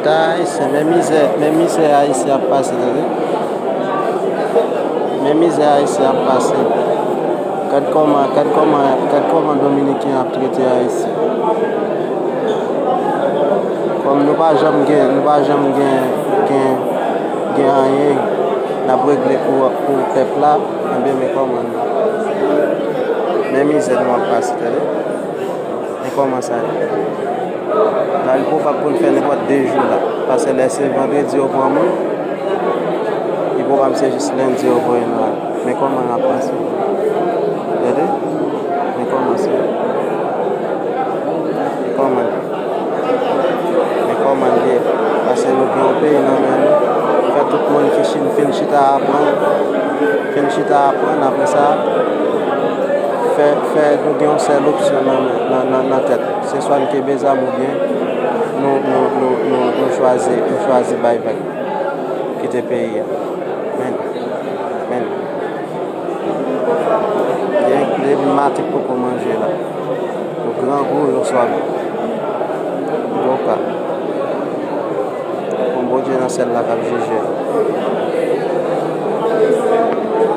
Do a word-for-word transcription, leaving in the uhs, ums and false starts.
Ayisyen, men mizè, men mizè Ayisyen ap pase, tande. Men mizè Ayisyen ap pase. Gad kòman, gad kòman, gad kòman Dominiken ap trete Ayisyen. Kòm nou pa janm gen, nou pa janm gen, gen, gen anyen n ap regle pou, pou pèp la, ebyen, men kòman nou. Men mizè nou ap pase, tande. Men kòman sa ye? La, li pwobab pou l fè nenpòt de jou la. Paske lè se vandredi yo pran moun, li pwobab se jis lendi yo voye nou al. Men kòman n ap pase? Tande? Men kòman sa ye? Men kòman? Men kòman l ye? Paske nou gen yon peyi nan men nou. Fè tout moun ki fin, fin chita aprann, fin chita aprann, apre sa, fè, fè nou gen yon sèl opsyon nan, nan, nan, nan tèt. Se swa n kenbe zam oubyen nou, nou, nou, nou, nou chwazi, nou chwazi bay vag. Kite peyi a. Men, men. Gen, depi maten poko manje la. Yo grangou, yo swav. Bon ka. Bon, Bondye nan syèl la k ap jije.